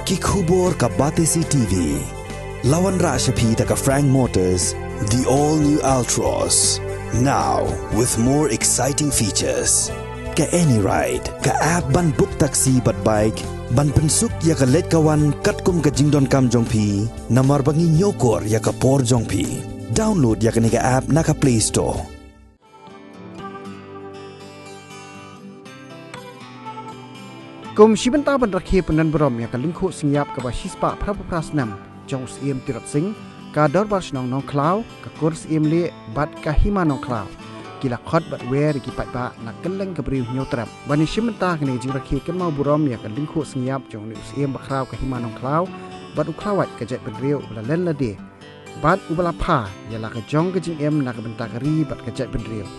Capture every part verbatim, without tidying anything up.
Ki khubor ka Batesi T V. La wanrah sha phi da ka Frank Motors, the all new Altroz. Now with more exciting features. Ka AnyRide, ka app ban book taxi bad bike, ban pynsuk ïa ka leit ka wan katkum ka jingdonkam jong phi, namar ba ngi ñiewkor ïa ka por jong phi. Download ïa kane ka app na ka Play Store. Kum shi bynta ban rakhe pyndonburom ïa ka lyngkhuh sngi ïap kaba shispah phraphew phra snem jong u Syiem Tirot Sing, ka Dorbar Shnong Nongkhlaw, ka Kur Syiem Lieh bad ka Hima Nongkhlaw ki la khot bad wer ïa ki paidbah na kylleng ka Bri u Hynñiewtrep ban ïashim bynta kane ka jingrakhe kynmaw burom ïa ka lyngkhuh sngi ïap jong une u Syiem bakhraw ka Hima Nongkhlaw bad u Khlawait ka jaitbynriew uba la len lade bad uba la pha ïa la ka jong ka jingim na ka bynta ka ri bad ka jaitbynriew.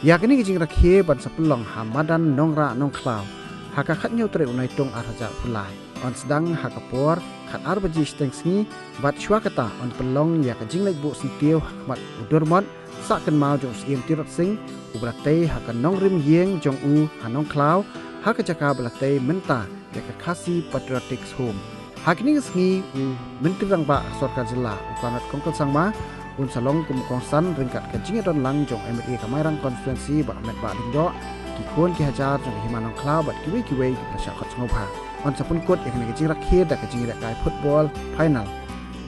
Ïa kane ka jingrakhe ban sa pynlong ha madan Nongrah Nongkhlaw ha ka khathynñiew tarik u Naitung arhajar arphew lai. Yn sdang ha ka por khatar baje shiteng sngi bad shuwa kata yn pynlong ïa ka jingleit buh syntiew ha khmat u Durmot sah kynmaw jong u Syiem Tirot Sing uba la tei ha ka nongrim ïing jong u ha Nongkhlaw, ha ka jaka ba la tei mynta ïa ka Khasi Patriotic Home. Ha kane ka sngi u Myntri Rangbah ka Sorkar Jylla u Conrad Kongkal Sangma un sa long kum u kongsan ryngkat ka jingïadon lang jong u MLA ka Mairang Constituency Bah Metbah Lyngdoh, ki khun ki hajar jong ka Hima Nongkhlaw bad kiwei kiwei kiba la shah khot sngewbha. Yn sa pynkut ïa kane ka jingrakhe da ka jingïalehkai football final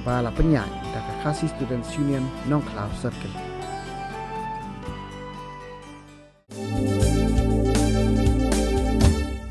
ba la pynïaid da ka Khasi Students Union Nongkhlaw Circle.